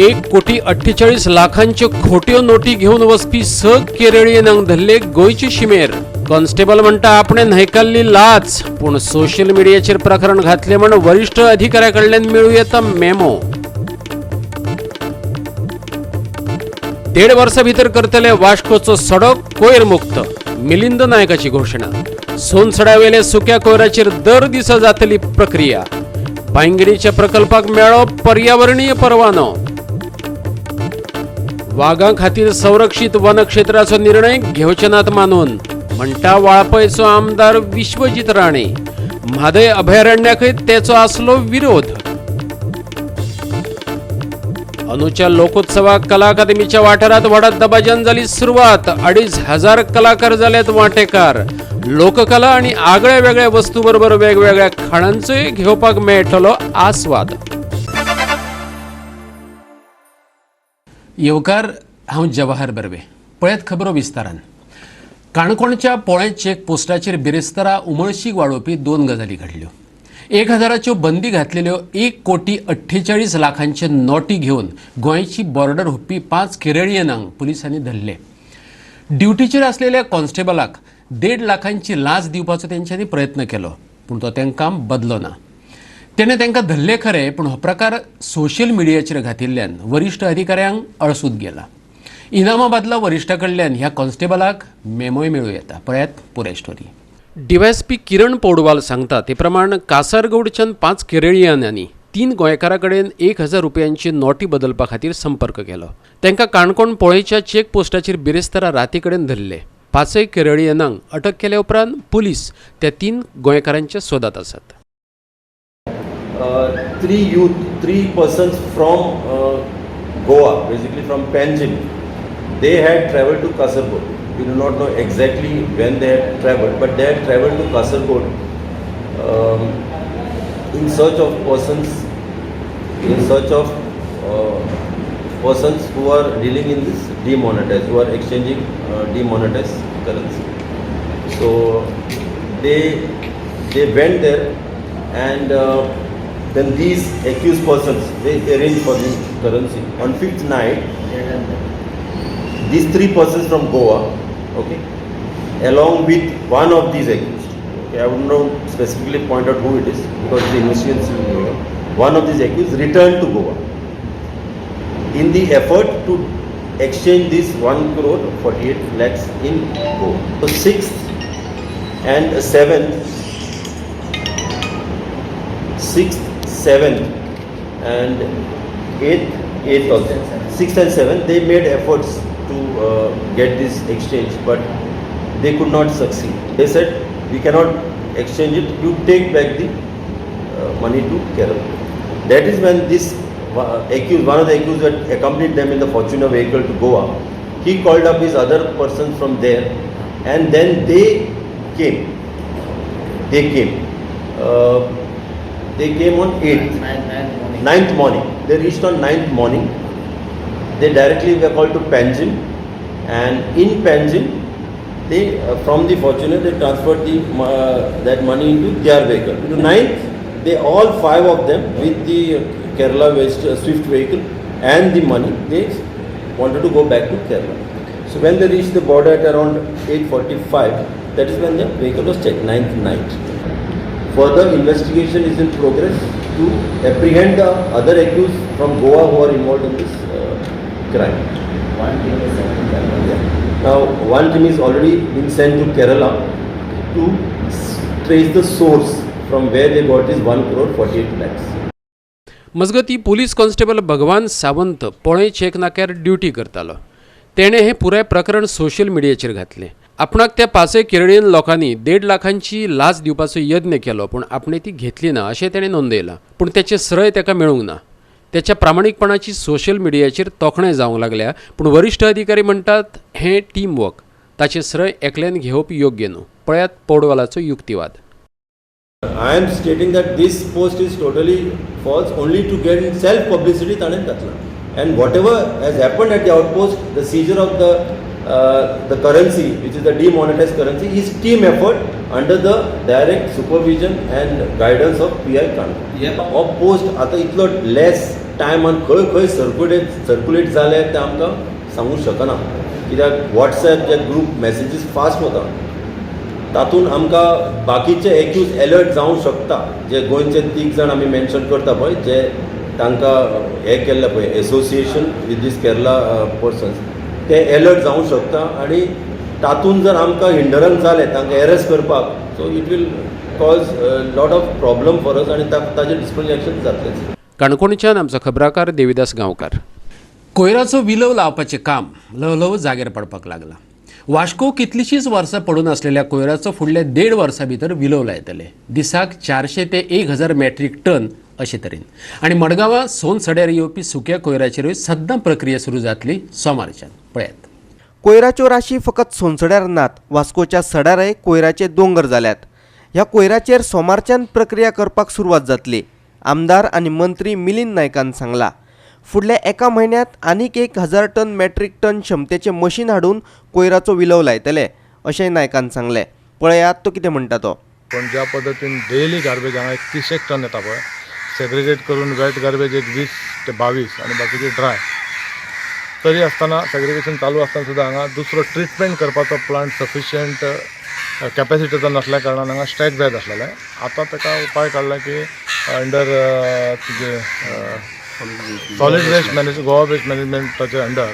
1 कोटी 48 लाखांच्यो खोट्यो नोटी घेवन वचपी स केरळियनांक धरले गोंयचे शिमेर. कॉन्स्टेबल म्हणटा, आपणे न्हयकारली लाच, पूण सोशल मिडियाचेर प्रकरण घातले म्हण वरिश्ठ अधिकाऱ्या कडल्यान मेळूं येता मेमो. 1.5 वर्सा भितर करतले वास्कोचो सडक कोयर मुक्त, मिलिंद नायकाची घोशणा. सोनसड्यावेल्या सुक्या कोयराचेर दर दिसा जातली प्रक्रिया. बांयगिणीच्या प्रकल्पाक मेळ्ळो पर्यावरणीय परवानो. वागां खातीर संरक्षीत वनक्षेत्राचो निर्णय घेवचे नात मानून, म्हणटा वाळपयचो आमदार विश्वजीत राणे. म्हादय अभयारण्याकय तेचो आसलो विरोध. अनुच्या लोकोत्सवाक कला अकादमीच्या वाठारात व्हडा दबाज्यान जाली सुरवात. 2500 कलाकार जाल्यात वांटेकार. लोककला आणि आगळ्या वेगळ्या वस्तू बरोबर वेगवेगळ्या खाणांचोय घेवपाक मेळटलो आस्वाद. येवकार, हांव जवाहर बर्वे. पळयात खबरो विस्तारान. काणकोणच्या पोळें चेक पोस्टाचेर बिरेस्तारा उमळशीक वाडोवपी दोन गजाली घडल्यो. 1000च्यो बंदी घातलेल्यो 1 कोटी 48 लाखांचे नोटी घेवन गोंयची बॉर्डर हुप्पी 5 केरळियनांक पुलिसांनी धरले. ड्युटीचेर आसलेल्या कॉन्स्टेबलाक 1.5 लाखांची लांच दिवपाचो तेंच्यांनी प्रयत्न केलो, पूण तो तांकां बदलो ना. तेणें तांकां धरले खरें, पूण हो प्रकार सोशल मिडियाचेर घातिल्ल्यान वरिश्ठ अधिकाऱ्यांक अळसूद गेला. इनामा बदला वरिश्ठा कडल्यान ह्या कॉन्स्टेबलाक मेमोय मेळूं येता. पळयात पुराय स्टोरी. डीवायएसपी किरण पौडवाल सांगता ते प्रमाण कासारगौडच्यान 5 केरळियनांनी 3 गोंयकारां कडेन 1000 रुपयांची नोटी बदलपा खातीर संपर्क केलो. तांकां काणकोण पोळेच्या चेक पोस्टाचेर बिरेस्तारा राती कडेन धरले. 5 केरळियनांक अटक केल्या उपरांत पुलीस त्या 3 गोंयकारांच्या सोदात आसात. Three youth, three persons from Goa, basically from Panjim, they had traveled to Kasargod. We do not know exactly when they had traveled, but they had traveled to Kasargod in search of persons, in search of persons who are dealing in this demonetized, who are exchanging demonetized currency. So they went there, and then these accused persons, they arranged for the currency. On fifth night, these three persons from Goa, okay, along with one of these accused, okay, I would not specifically point out who it is because the investigation is still going on. One of these accused returned to Goa in the effort to exchange this 1 crore 48 lakhs in Goa. So sixth and seventh, sixth, seventh, and eighth, eighth also. Sixth and seventh, they made efforts to get this exchange, but they could not succeed. They said, "We cannot exchange it. You take back the money to Kerala." That is when this accused, one of the accused that accompanied them in the Fortuner vehicle to Goa, he called up his other persons from there, and then they came. They came. They came on 8th. Ninth morning. 9th morning. They reached on 9th morning. They directly were called to Panjim, and in Panjim, they from the Fortuner they transferred the that money into their vehicle. To 9th, they all five of them with the Kerala West Swift vehicle and the money, they wanted to go back to Kerala. So when they reached the border at around 8:45, that is when the vehicle was checked. 9th night. Further investigation is in progress to apprehend the other accused from Goa who are involved in this crime. One team is sent to Kerala. Yeah. Now, one team is already been sent to Kerala to trace the source from where they got this 1 crore 48 lakhs. मजगती, police constable भगवान Sawant Polem check नाक्यार duty करतालो. तेणें हें पुराय प्रकरण social मिडियाचेर घातलें. आपणाक त्या 5 केरळीयन लोकांनी 1.5 लाखांची लाच दिवपाचो यत्न केलो, पूण आपणें ती घेतली ना अशें तेणें नोंदयलां. पूण तेचें स्रय ताका मेळूंक ना. त्याच्या प्रामाणीकपणाची सोशल मिडियाचेर तोखणाय जावंक लागल्या, पूण वरिश्ठ अधिकारी म्हणटात, हें टीम वर्क, ताचें स्रय एकल्यान घेवप योग्य न्हू. पळयात पौडवालाचो युक्तिवाद. I am stating that this post is totally false, only to get self publicity ताणें घातला, and whatever has happened at the outpost, the seizure of the the currency which is the demonetised currency is team effort under the direct supervision and guidance of PI Canacona. हो post आतां इतलो less टायमान खंय खंय circulate जाले ते आमकां सांगूंक शकना, कित्याक वॉट्सॅप जे ग्रूप मॅसेजीस फास्ट वता, तातूंत आमकां बाकीचे एक्यूज एलर्ट जावंक शकता. जे गोंयचे तीग जाण आमी मेन्शन करता पळय, जे तांकां हें केल्लें पळय association with these Kerala persons, ते एलर्ट जावंक शकता आनी तातूंत जर आमकां हिंडरन्स जालें तांकां एरेस्ट करपाक, so it will cause lot of problem for us आनी ताजेर डिसिप्लिनरी एक्शन जातलेंच. काणकोणच्यान आमचो खबराकार देविदास गांवकार. कोयराचो विलव लावपाचें काम ल्हव ल्हव जाग्यार पडपाक लागलां. वास्को कितलींशींच वर्सां पडून आसलेल्या कोयराचो फुडल्या देड वर्सां भितर विलव लायतले, दिसाक 400 ते 1000 मॅट्रीक टन अशे तरेन. आनी मडगांवां सोन सड्यार येवपी सुक्या कोयराचेरूय सद्दां प्रक्रिया सुरू जातली सोमारच्यान. पळयात. कोयराच्यो राशी फकत सोनसड्यार नात, वास्कोच्या सड्यारय कोयराचे दोंगर जाल्यात. ह्या कोयराचेर सोमारच्यान प्रक्रिया करपाक सुरवात जातली. आमदार आनी मंत्री मिलिंद नायकान सांगला, फुडल्या एका म्हयन्यांत आनीक 1000 टन मॅट्रीक टन क्षमतेचें मशीन हाडून कोयराचो विलव लायतले, अशेंय नायकान सांगलें. पळयात तो कितें म्हणटा तो. पण ज्या पद्दतीन डेली गार्बेज हांगा एक 30 एक टन येता पळय, सेग्रिगेट करून वेट गार्बेज एक 20 ते 22 आनी बाकीचे ड्राय, तरी आसतना सेग्रिगेशन चालू आसतना सुद्दां हांगा दुसरो ट्रिटमेंट करपाचो प्लांट सफिशियंट कॅपॅसिटीचो नासल्या कारणान हांगा स्टॅक जायत आसलेलें. आतां ताका उपाय काडला की अंडर तुजें solid waste manage Goa waste मॅनेजमेंटाचे under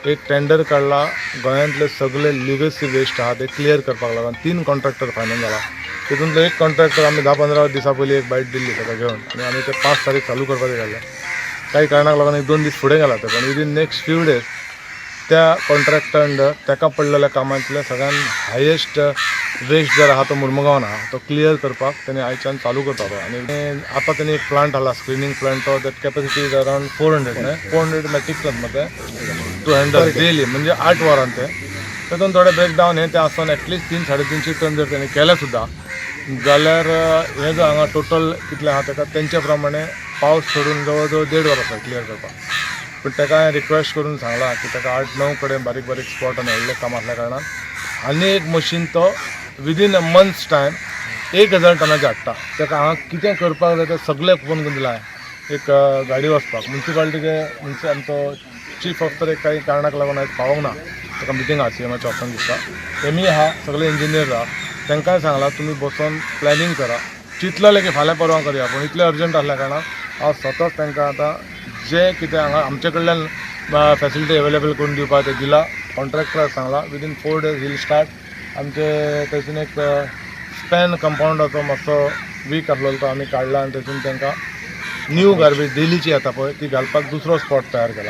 एक टेंडर काडला. गोंयांतले सगळे लिगसी वेस्ट आहा ते क्लियर करपाक लागून तीन कॉन्ट्रॅक्टर फायनल जाला. तितूंतलो एक कॉन्ट्रॅक्टर आमी 10-15 दिसां पयलीं एक बायट दिल्ली ताका घेवन आनी आमी ते 5 तारीख चालू करपाचें घाल्लें. काही कारणाक लागून एक दोन दीस फुडें गेला ते, पण विदीन नेक्स्ट फ्यू डेज त्या कॉन्ट्रॅक्टर अंडर ताका पडलेल्या कामांतल्या सगळ्यान हायेस्ट वेस्ट जर आहा तो मुर्मुगांवान आहा, तो क्लियर करपाक तेणी आयच्यान चालू करता तो. आनी आतां तेणी एक प्लांट हाडला, स्क्रिनींग प्लांट तो, that capacity is around 400 न्हय, 400 मॅट्रीक टन मध्ये टू हँडल डेली, म्हणजे 8 वरां ते. तातूंत थोडे ब्रेकडावन हे ते आसून एटलिस्ट 300-350 टन जर तेणी केलें सुद्दां जाल्यार हें जो हांगा टोटल कितलें आहा ताका तेंच्या प्रमाणे पावस सोडून जवळ जवळ देड वर आसा क्लियर करपाक. पूण ताका हांवें रिक्वेस्ट करून सांगलां की ताका 8-9 कडेन बारीक बारीक स्पॉट आनी व्हडलें काम आसल्या कारणान आनी एक मशीन तो विदीन अ मंथ्स टायम 1000 टनाचें हाडटा. ताका हांगा कितें करपाक जाय तें सगळें ओपन करून दिलां. एक गाडी वचपाक मुन्सिपालिटीचे मुन्सि आमचो चीफ ऑफिसर एक काही कारणाक लागून आयज पावोंक ना, ताका मिटींग आहा सीएमाच्या ऑफिसान दिसता. एमई आहा, सगळे इंजिनियर आहा, तांकांय सांगलां तुमी बसोन प्लॅनिंग करा. चिंतलेलें की फाल्यां परवां करया, पूण इतलें अर्जंट आसल्या कारणान हांव स्वताच तांकां आतां जें कितें हांगा आमचे कडल्यान फॅसिलिटी अवेलेबल करून दिवपाक तें दिला. कॉन्ट्रॅक्टराक सांगलां, within 4 days he'll start. आमचे थंयसून एक स्पॅन कंपावंडाचो मातसो वीक आसलेलो, तो आमी काडला आनी थंयसून तांकां न्यू गार्बेज डेलीची येता पळय ती घालपाक दुसरो स्पॉट तयार केला.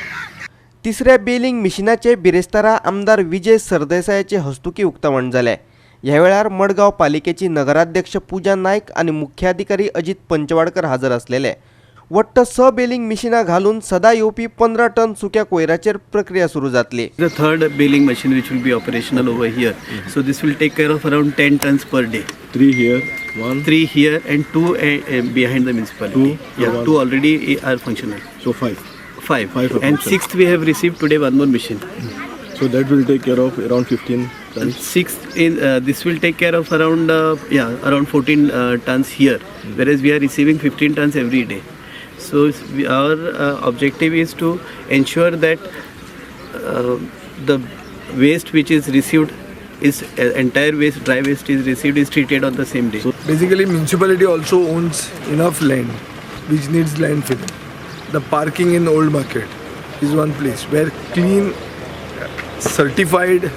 तिसऱ्या बेलिंग मिशिनाचे बिरेस्तारा आमदार विजय सरदेसायाचे हस्तुकी उक्तावण जालें. ह्या वेळार मडगांव पालिकेची नगराध्यक्ष पूजा नायक आनी मुख्याधिकारी अजित पंचवाडकर हजर आसलेले. वट्ट स बेलिंग मिशिनां घालून सदां येवपी 15 टन सुक्या कोयराचेर प्रक्रिया सुरू जातली. The third baling machine which will be operational over here. So this will take care of around 10 tons per day. Three here, one, Three here and two behind the municipality. Two, Yeah, one. two already are functional. So five. Five. Five are And functional. sixth we have received today one more machine. So that will take care of around 15 And tons. sixth in this will take care of around yeah, around 14 tons here, whereas we are receiving 15 tons every day. So our objective is to ensure that the waste which is received is entire waste, dry waste is received, is treated on the same day. Basically, municipality also owns enough land which needs landfill. The parking in Old Market is one place where clean, certified,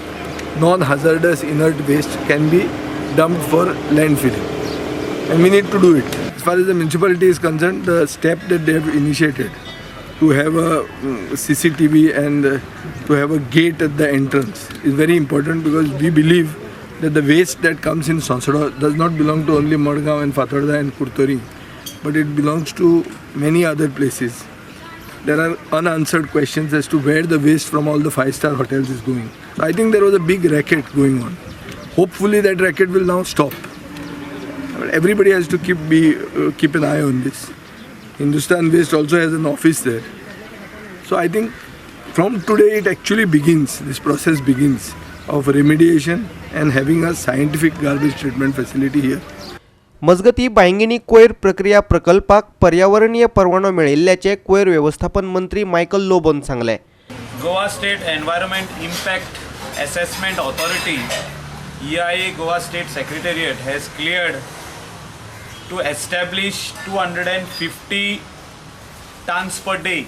non-hazardous inert waste can be dumped for landfilling. And we need to do it. As far as the municipality is concerned, the step that they have initiated to have a CCTV and to have a gate at the entrance is very important, because we believe that the waste that comes in Sonsodo does not belong to only Madgaon and Fatorda and Curtorim, but it belongs to many other places. There are unanswered questions as to where the waste from all the 5-star hotels is going. So I think there was a big racket going on. Hopefully that racket will now stop. But everybody has to keep an eye on this. Hindustan Waste also has an office there. So I think From today it actually begins, this process begins of remediation and having a scientific garbage treatment facility here. मजगती बांयगिणी कोयर प्रक्रिया प्रकल्पाक पर्यावरणीय परवानो मेळिल्ल्याचे कोयर व्यवस्थापन मंत्री Michael लोबोन सांगले. Goa State Environment Impact Assessment Authority EIA Goa State Secretariat has cleared to establish 250 tons per day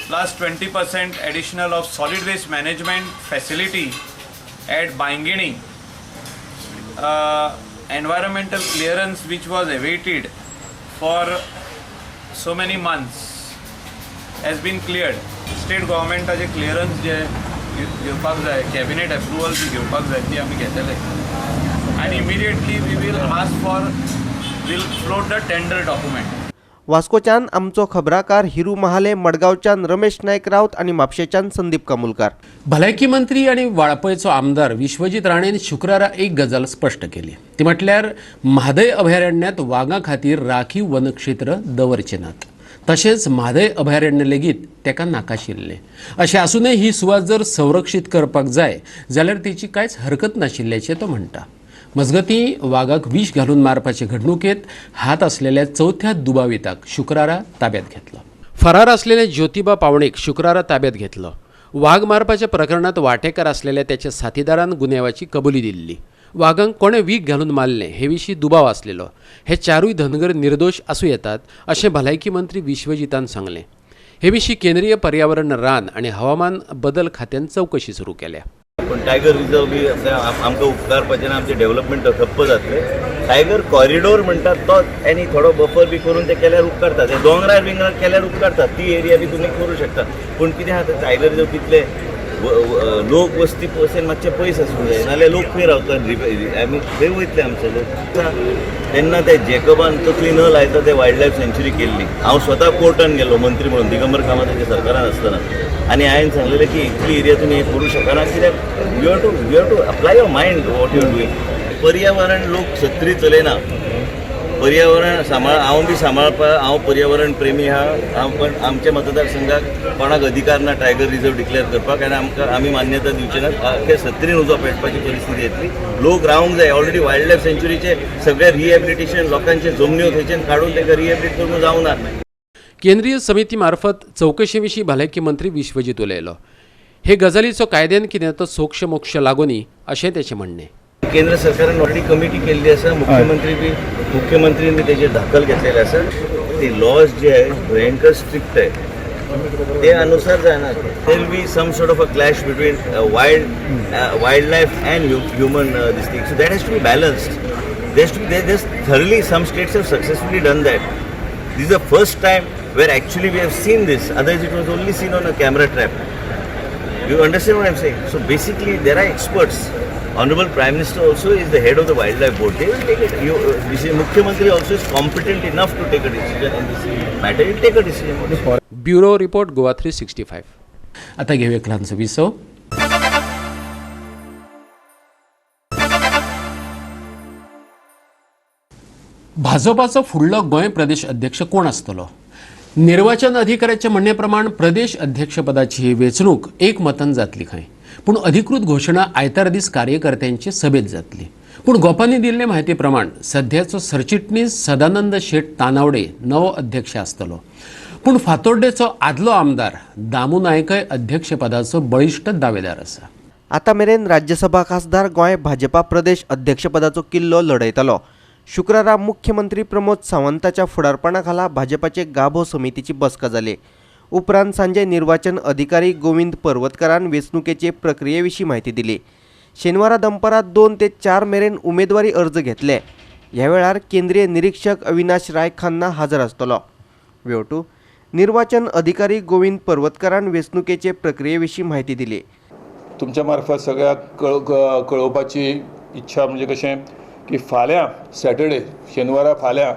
plus 20% additional of solid waste management facility at Baingini. Environmental clearance which was awaited for so many months has been cleared. State government clearance जे घेवपाक जाय, cabinet approval जी घेवपाक जाय ती आमी घेतले आनी immediately we will ask for will float the tender document. वास्कोच्यान आमचो खबराकार हिरू महाले, मडगांवच्यान रमेश नायक राऊत आनी म्हापशेच्यान संदीप कामुलकार. भलायकी मंत्री आनी वाळपयचो आमदार विश्वजीत राणेन शुक्रारा एक गजाल स्पश्ट केली, ती म्हटल्यार म्हादय अभयारण्यात वागां खातीर राखीव वनक्षेत्र दवरचे नात, तशेंच म्हादय अभयारण्य लेगीत तेका नाकाशिल्लें. अशें आसूनय ही सुवात जर संरक्षीत करपाक जाय जाल्यार तेची कांयच हरकत नाशिल्ल्याचें तो म्हणटा. मजगतीं वागाक विष घालून मारपाचे घडणुकेत हात असलेल्या चवथ्या दुबाविताक शुक्रारा ताब्यात घेतलो. फरार असलेल्या ज्योतिबा पावणेक शुक्रारा ताब्यात घेतलो. वाग मारपाच्या प्रकरणात वांटेकार असलेल्या त्याच्या साथीदारान गुन्यांवाची कबुली दिल्ली. वागांक कोणें वीख घालून मारलें हे विशीं दुबाव आसलेलो. हे चारूय धनगर निर्दोश आसूं येतात अशें भलायकी मंत्री विश्वजितान सांगलें. हे विशीं केंद्रीय पर्यावरण रान आनी हवामान बदल खात्यान चवकशी सुरू केल्या. पण टायगर रिजर्व बी आमकां उपकारपाचें ना, आमचें डेव्हलपमेंट ठप्प जातलें. टायगर कॉरिडोर म्हणटात तो आनी थोडो बफर बी करून ते केल्यार उपकारता. ते दोंगरार बिंगरार केल्यार उपकारता, ती एरिया बी तुमी करूं शकता. पूण कितें आहा, टायगर रिजर्व कितले लोक वस्ती पसून मातशे पयस आसूंक जाय, नाजाल्यार लोक खंय रावता, आमी खंय वयतले आमचे लोक. तेन्ना ते जेकबान तकली न लायता ते वायल्ड लायफ सँच्युरी केल्ली. हांव स्वता कोर्टान गेल्लो मंत्री म्हणून दिगंबर कामताच्या सरकारान आसतना, आनी हांवें सांगलेलें की इतली एरिया तुमी हें करूं शकना, कित्याक you have to apply your mind what you are doing. पर्यावरण लोक सत्री चलयना, पर्यावरण सांबाळ हांव बी सांबाळपा, हांव पर्यावरण प्रेमी आहा हांव, पण आमच्या मतदारसंघाक कोणाक अधिकार ना टायगर रिजर्व डिक्लेअर करपाक, आनी आमकां आमी मान्यता दिवचे ना. आख्खे सत्रीन उजो पेटपाची परिस्थिती येतली. लोक रावंक जाय. ऑलरेडी वायल्ड लायफ सँच्युरीचे सगळे रिहॅबिलिटेशन लोकांचे जमन्यो थंयच्यान काडून तांकां रिहॅबिलिट करूंक जावना. केंद्रीय समिती मार्फत चवकशे विशीं भलायकी मंत्री विश्वजीत उलयलो. हे गजालीचो कायद्यान कितें तो सोक्ष मोक्ष लागूनी अशें तेचें म्हणणें. केंद्र सरकारान ऑलरेडी कमिटी केल्ली आसा, मुख्यमंत्री बी मुख्यमंत्रीन बी तेजेर दाखल घेतलेले आसा. ते लॉज जे आहे भयंकर स्ट्रिक्ट आहे, ते अनुसार जायना. There will be some sort of a clash between wild life and human this thing, so that has to be balanced. There to be there thoroughly. Some states have successfully done that. This is the first time where actually we have seen this. Otherwise, it was only seen on a camera trap. You understand what I'm saying? So basically, there are experts. Honorable Prime Minister also is the head of the Wildlife Board. They will take it. This is Mukhyamantri also is competent enough to take a decision in this matter. He will take a decision. Bureau report, Goa 365. आता घेऊया एक ल्हानसो विसव. भाजपाचो फुडलो गोंय प्रदेश अध्यक्ष कोण आसतलो? निर्वाचन अधिकाऱ्याच्या म्हणणे प्रमाण प्रदेश अध्यक्षपदाची ही वेंचणूक एकमतान जातली खंय, पूण अधिकृत घोशणा आयतार दीस कार्यकर्त्यांचे सभेत जातली. पूण गोपांनी दिल्ले म्हायती प्रमाण सध्याचो सरचिटणीस सदानंद शेट तानावडे नवो अध्यक्ष आसतलो, पूण फातोड्डेचो आदलो आमदार दामू नायकय अध्यक्षपदाचो बळिश्ट दावेदार आसा. आतां मेरेन राज्यसभा खासदार गोंय भाजपा प्रदेश अध्यक्षपदाचो किल्लो लढयतालो. शुक्रारा मुख्यमंत्री प्रमोद सावंताच्या फुडारपणा खाला भाजपाचे गाभो समितीची बसका जाली. उपरांत सांजे निर्वाचन अधिकारी गोविंद पर्वतकारान वेंचणुकेचे प्रक्रिये विशीं म्हायती दिली. शेनवारा दनपारां 2 ते 4 मेरेन उमेदवारी अर्ज घेतले. ह्या वेळार केंद्रीय निरीक्षक अविनाश राय खन्ना हजर आसतलो. वेवटू निर्वाचन अधिकारी गोविंद पर्वतकारान वेंचणुकेचे प्रक्रिये विशीं म्हायती दिली. तुमच्या मार्फत सगळ्याक कळोवपाची इच्छा म्हणजे कशें की फाल्यां सॅटर्डे शेनवारा फाल्यां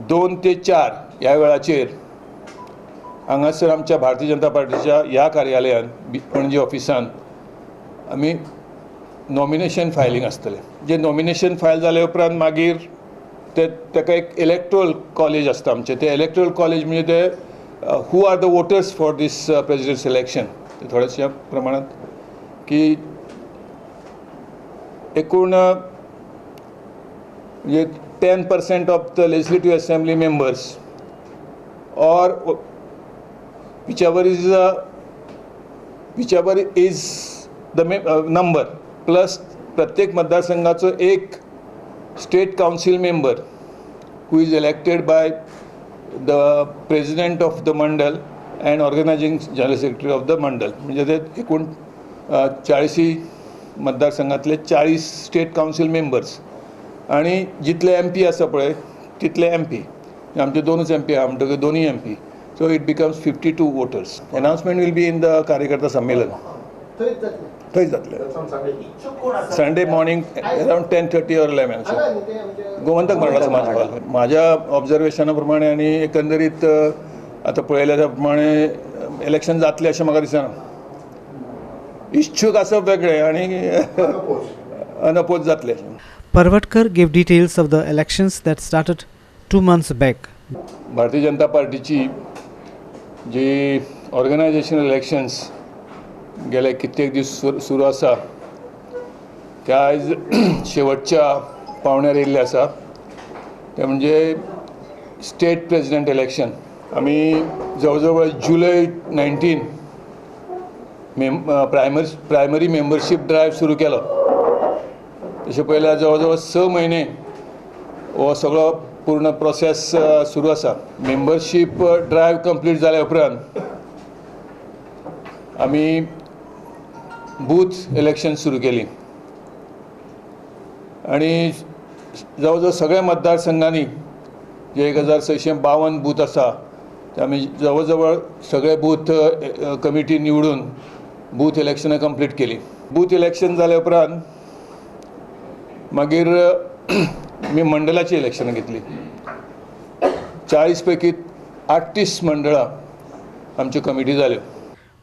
2 ते 4 ह्या वेळाचेर हांगासर आमच्या भारतीय जनता पार्टीच्या ह्या कार्यालयान पणजे ऑफिसान आमी नॉमिनेशन फायलींग आसतलें. जे नॉमिनेशन फायल जाले उपरांत मागीर ते ताका एक इलेक्ट्रोल कॉलेज आसता आमचें, ते इलेक्ट्रोल कॉलेज म्हणजे ते Who are the voters for this president's election, थोड्याशा प्रमाणात की एकूण म्हणजे 10% of the Legislative Assembly members or whichever is the number plus प्रत्येक मतदारसंघाचो एक state council member who is elected by the president of the mandal and organizing general secretary of the mandal. म्हणजे ते एकूण चाळीसी मतदारसंघातले 40 स्टेट कावन्सील मेंबर्स आणि जितले MP आसा पळय तितले एमपी. आमचे दोनूच एमपी आहा म्हणटकच दोनूय MP, so it becomes 52 voters. Announcement will be in the कार्यकर्ता संमेलन, थंय जातलें, Sunday morning around 10:30 or 11. Gomantak Maratha Samaj hall. माझ्या ऑब्जर्वेशना प्रमाणे आनी एकंदरीत आतां पळयल्या त्या प्रमाणे इलेक्शन जातलें अशें म्हाका दिसना. इच्छूक आसप वेगळें आनी अनअपोज जातलें. Parvatkar gave details of the elections that started 2 months back. Bharatiya Janata पार्टीची जी ऑर्गनायझेशन इलेक्शन्स गेले कित्येक दीस सुरू आसा, ते आयज शेवटच्या पावण्यार येयल्ले आसा. ते म्हणजे स्टेट प्रेजिडंट इलेक्शन. आमी जवळ जवळ जुलय 19 primary membership drive सुरू केलो. तशें पळयल्यार जवळ जवळ 6 म्हयने हो सगळो पूर्ण प्रोसेस सुरू आसा. मेंबरशीप ड्रायव्ह कंप्लीट जाल्या उपरांत आमी बूथ इलेक्शन सुरू केली आनी जवळ जवळ सगळ्या मतदारसंघांनी जे 1652 बूथ आसा ते आमी जवळ जवळ सगळे बूथ कमिटी निवडून बूथ इलेक्शनां कंप्लीट केली. बूथ इलेक्शन जाल्या उपरांत मागीर आमी मंडळाची इलेक्शनां घेतली. 40 पैकी 38 मंडळां आमच्यो कमिटी जाल्यो.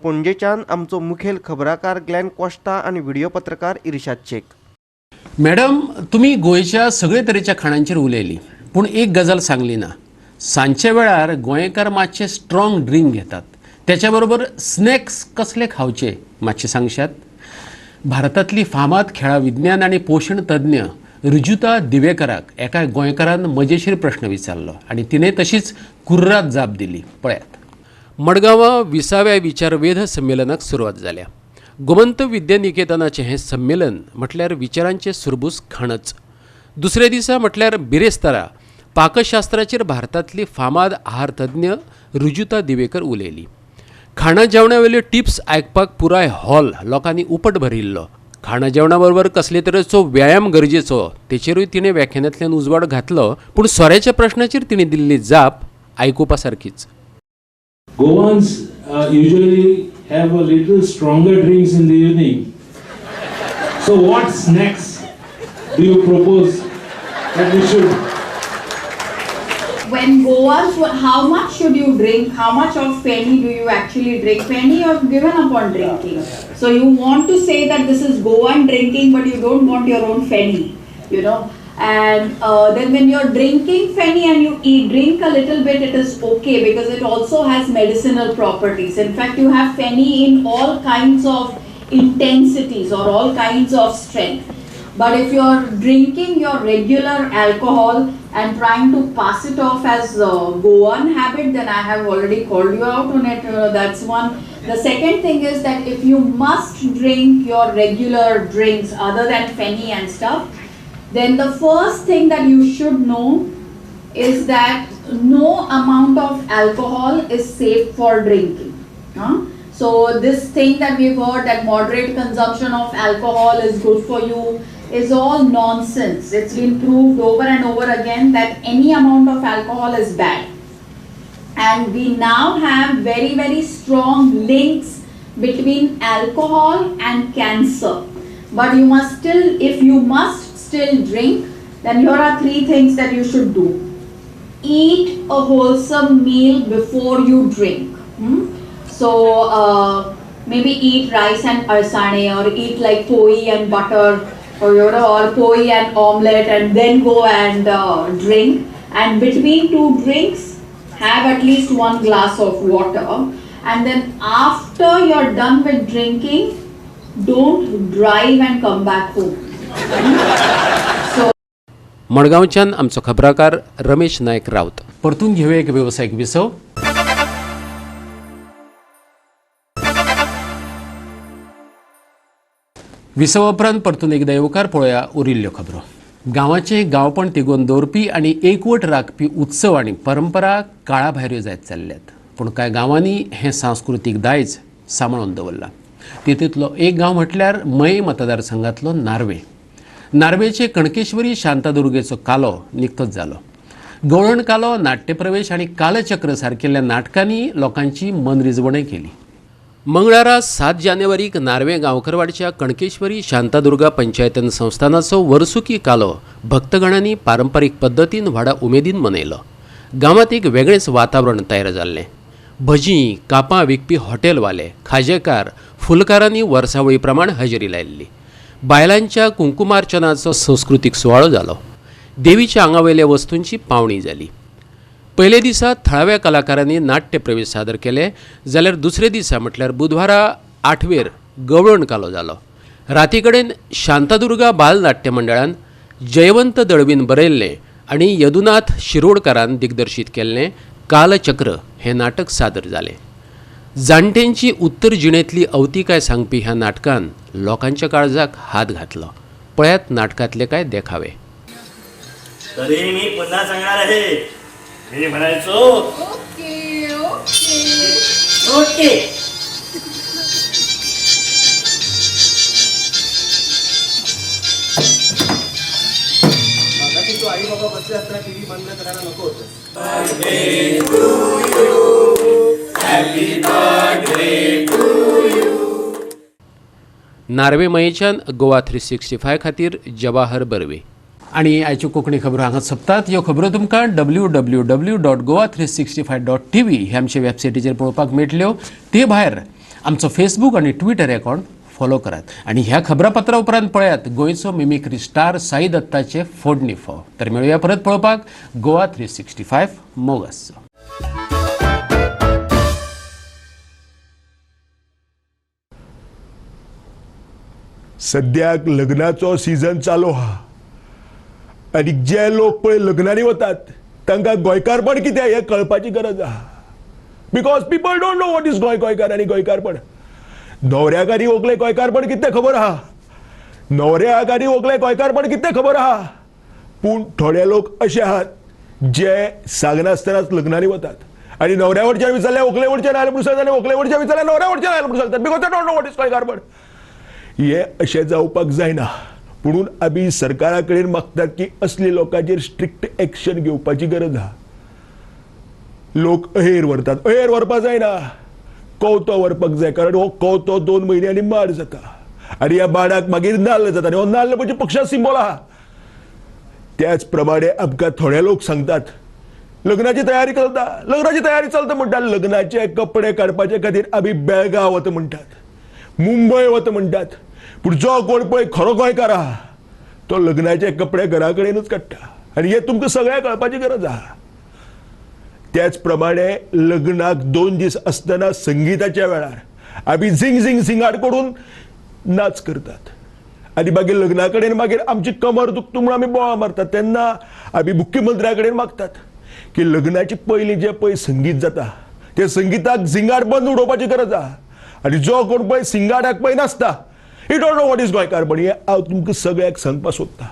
पणजेच्यान आमचो मुखेल खबराकार ग्लॅन कोश्ता आनी व्हिडिओ पत्रकार इर्शाद शेख. मॅडम, तुमी गोंयच्या सगळे तरेच्या खाणांचेर उलयली, पूण एक गजाल सांगली ना. सांजच्या वेळार गोंयकार मातशे स्ट्रॉंग ड्रिंक घेतात, त्याच्या बरोबर स्नॅक्स कसले खावचे, मातशें सांगशात? भारतांतली फामाद खेळा विज्ञान आनी पोशण तज्ञ रुजुता दिवेकराक एका गोंयकारान मजेशीर प्रश्न विचारलो आनी तिणें तशीच कुर्रात जाप दिली. पळयात. मडगांवां 20व्या विचारवेध संमेलनाक सुरवात जाल्या. गोमंत विद्यानिकेतनाचें हें संमेलन म्हटल्यार विचारांचें सुरबूस खाणच. दुसऱ्या दिसा म्हटल्यार बिरेस्तारा पाकशास्त्राचेर भारतांतली फामाद आहार तज्ञ रुजुता दिवेकर उलयली. खाणा जेवणा वयल्यो टिप्स आयकपाक पुराय हॉल लोकांनी उपट भरिल्लो. खाणा जेवणा बरोबर कसले तरेचो व्यायाम गरजेचो तेचेरूय तिणें व्याख्यानांतल्यान उजवाड घातलो, पूण सोऱ्याच्या प्रश्नाचेर तिणें दिल्ली जाप आयकुपा सारकीच. Goans usually have a little stronger drinks in the evening. So, what snacks do you propose that we should? When Goans, how much should you drink? How much of feni do you actually drink? Feni you have given up on drinking. So you want to say that this is Goan drinking, but you don't want your own feni. And then when you're drinking feni and you eat, drink a little bit, it is okay because it also has medicinal properties. In fact, you have feni in all kinds of intensities or all kinds of strength. But if you're drinking your regular alcohol and trying to pass it off as a Goan habit, then I have already called you out on it. That's one. The second thing is that if you must drink your regular drinks other than feni and stuff, then the first thing that you should know is that no amount of alcohol is safe for drinking. Huh? So this thing that we've heard that moderate consumption of alcohol is good for you is all nonsense. It's been proved over and over again that any amount of alcohol is bad. And we now have very, very strong links between alcohol and cancer. But you must still, if you must still drink, then here are three things that you should do. Eat a wholesome meal before you drink. So maybe eat rice and arsane, or eat like poi and butter, or or poi and omelette, and then go and drink. And between two drinks, Have at least one glass of water, and then after you're done with drinking, don't drive and come back home. So मडगांवच्यान आमचो खबराकार रमेश नायक राऊत. परतून घेवया एक वेवसायीक विसव. विसवा उपरांत परतून एकदा येवकार. पळोवया उरिल्ल्यो खबरो. गांवाचें गांवपण तिगोवन दवरपी आनी एकवट राखपी उत्सव आनी परंपरा काळाभायऱ्यो जायत चल्ल्यात, पूण कांय गांवांनी हें सांस्कृतीक दायज सांबाळून दवरलां. तितूंतलो एक गांव म्हटल्यार मये मतदारसंघातलो नार्वे. नार्वेचे कणकेश्वरी शांतादुर्गेचो कालो निकतोच जालो. गवळण कालो, नाट्यप्रवेश आनी कालचक्र सारकेल्या नाटकांनी लोकांची मनरिजवणय केली. मंगळारा 7 जानेवारीक नार्वे गांवकरवाडच्या कणकेश्वरी शांतादुर्गा पंचायतन संस्थानाचो वर्सुकी कालो भक्तगणांनी पारंपारीक पद्दतीन व्हडा उमेदीन मनयलो. गांवांत एक वेगळेंच वातावरण तयार जाल्लें. भजीं कापां विकपी हॉटेलवाले, खाजेकार, फुलकारांनी वर्सावळी प्रमाण हजेरी लायिल्ली. बायलांच्या कुंकुमार्चनाचो संस्कृतीक सुवाळो जालो. देवीच्या आंगावयल्या वस्तूंची पावणी जाली. पयले दिसा थळाव्या कलाकारांनी नाट्यप्रवेश सादर केले, जाल्यार दुसरे दिसा म्हटल्यार बुधवारा 8वेर गवळण कालो जालो. राती कडेन शांतादुर्गा बालनाट्य मंडळान जयवंत दळवीन बरयल्लें आनी यदुनाथ शिरोडकारान दिग्दर्शीत केल्लें कालचक्र हें नाटक सादर जालें. जाणट्यांची उत्तर जिणेंतली अवतिकाय सांगपी ह्या नाटकान लोकांच्या काळजाक हात घातलो. पळयात नाटकांतले काय देखावे. तरी मी पुन्हा सांगणार आहे, मी म्हणायचो okay okay okay. तू आई बाबा बसले असताना टीव्ही बंद करायला नको होतं. नार्वे मयेच्यान गोवा 365 खातीर जवाहर बर्वे. आनी आयच्यो कोंकणी खबरो हांगा सोंपतात. ह्यो खबरो तुमकां www.goa365.tv ह्या आमच्या वेबसायटीचेर पळोवपाक मेळटल्यो. ते भायर आमचो फेसबूक आनी ट्विटर अकावंट फॉलो करात आनी ह्या खबरापत्रा उपरांत पळयात गोंयचो मिमिक्री स्टार साई दत्ताचे फोडणी फोव. तर मेळुया परत पळोवपाक गोवा 365. मोग आसचो. सद्याक लग्नाचो सीझन चालू हा आनी जे लोक पळय लग्नांनी वतात तांकां गोंयकारपण कितें हें कळपाची गरज आहा. Because people don't know what is Goa, गोंयकार आनी गोंयकारपण. न्हवऱ्याक आनी व्हंकलेक गोंयकारपण कितें खबर आहा, न्हवऱ्याक आनी व्हंकलेक गोंयकारपण कितें खबर आहा. पूण थोडे लोक अशे आहात जे सांगनासतनाच लग्नांनी वतात आनी न्हवऱ्या वटच्यान विचारल्यार व्हंकले वटच्यान आयले म्हणून सांगतात आनी व्हंकले वटच्यान विचारल्यार न्हवऱ्या वटच्यान आयले म्हणून सांगतात. Because they don't know what is गोंयकारपण. हे अशें जावपाक जायना. म्हणून आमी सरकारा कडेन मागतात की असले लोकांचेर स्ट्रिक्ट एक्शन घेवपाची गरज आहा. लोक अहेर व्हरतात, अहेर व्हरपाक जायना, कवतो व्हरपाक जाय. कारण हो कवतो 2 म्हयन्यांनी माड जाता आनी ह्या माडाक मागीर नाल्ल जाता आनी हो नाल्ल म्हणजे पक्षा सिंबॉल आहा. त्याच प्रमाणे आमकां थोडे लोक सांगतात लग्नाची तयारी चलता, लग्नाची तयारी चलता म्हणटात. लग्नाचे कपडे काडपाचे खातीर आमी बेळगांव वता म्हणटात, मुंबय वता म्हणटात. पूण जो कोण पळय खरो गोंयकार आहा तो लग्नाचे कपडे घरा कडेनूच काडटा आनी हें तुमकां सगळ्यांक कळपाची गरज आहा. त्याच प्रमाणे लग्नाक 2 दीस आसतना संगीताच्या वेळार आमी झिंग झिंग झिंगाट करून नाच करतात आनी मागीर लग्ना कडेन मागीर आमची कमर दुखता म्हूण आमी बोवाळ मारतात. तेन्ना आमी मुख्यमंत्र्या कडेन मागतात की लग्नाचे पयलीं जें पळय संगीत जाता ते संगीताक झिंगाट बंद उडोवपाची गरज आहा. आनी जो कोण पळय सिंगाटाक पळय नाचता he don't know what is गोंयकारपण. हें हांव तुमकां सगळ्यांक सांगपाक सोदतां.